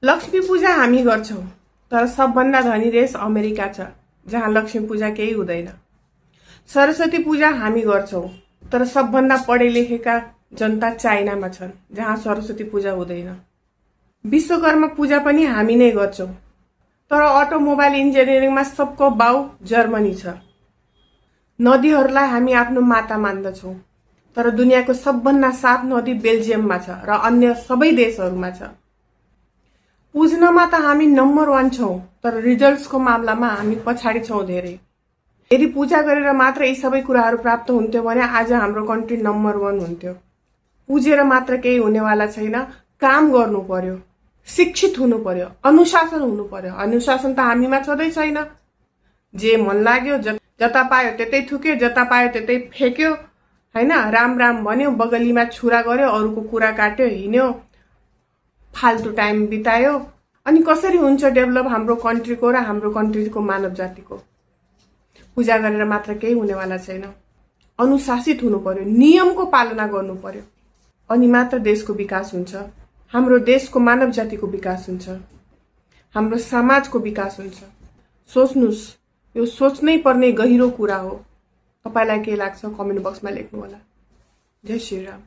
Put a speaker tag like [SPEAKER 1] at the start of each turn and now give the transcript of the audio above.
[SPEAKER 1] लक्ष्मी पूजा हामी गर्छौं, तर सबभन्दा धनी देश अमेरिका छ, जहाँ लक्ष्मी पूजा केही हुँदैन। सरस्वती पूजा हामी गर्छौं, तर सबभन्दा पढे लेखेका जनता चाइनामा छन्, जहाँ सरस्वती पूजा हुँदैन। विश्वकर्मा पूजा पनि हामी नै गर्छौं, तर अटोमोबाइल इन्जिनियरिङमा सबको बाउ जर्मनी छ। नदीहरूलाई हामी आफ्नो माता मान्दछौं, तर दुनियाँको सबभन्दा साफ नदी बेल्जियममा छ र अन्य सबै देशहरूमा छ। पुज्नमा त हामी नम्बर 1 छौं, तर रिजल्ट्सको मामलामा हामी पछाडी छौं धेरै। यदि पूजा गरेर मात्र यी सबै कुराहरू प्राप्त हुन्थ्यो भने आज हाम्रो कन्ट्री नम्बर 1 हुन्थ्यो। पुजेर मात्र केही हुनेवाला छैन, काम गर्नु पर्यो, शिक्षित हुनु पर्यो, अनुशासन हुनु पर्यो। अनुशासन त हामीमा छँदै छैन। जे मन लाग्यो जता पायो त्यतै थुक्यो, जता पायो त्यतै फेक्यो, हैन? राम राम भन्यो, बगलीमा छुरा गर्यो, अरूको कुरा काट्यो, हिँड्यो, फाल्तु टाइम बितायो। अनि कसरी हुन्छ डेभलप हाम्रो कन्ट्रीको र हाम्रो कन्ट्रीको मानव जातिको? पूजा गरेर मात्र केही हुनेवाला छैन। अनुशासित हुनु पर्यो, नियमको पालना गर्नु पर्यो, अनि मात्र देशको विकास हुन्छ। हाम्रो देशको मानव जातिको विकास हुन्छ, हाम्रो समाजको विकास हुन्छ। सोच्नुस्, यो सोच्नै पर्ने गहिरो कुरा हो। तपाईलाई के लाग्छ कमेन्ट बक्समा लेख्नु होला। जय श्री राम।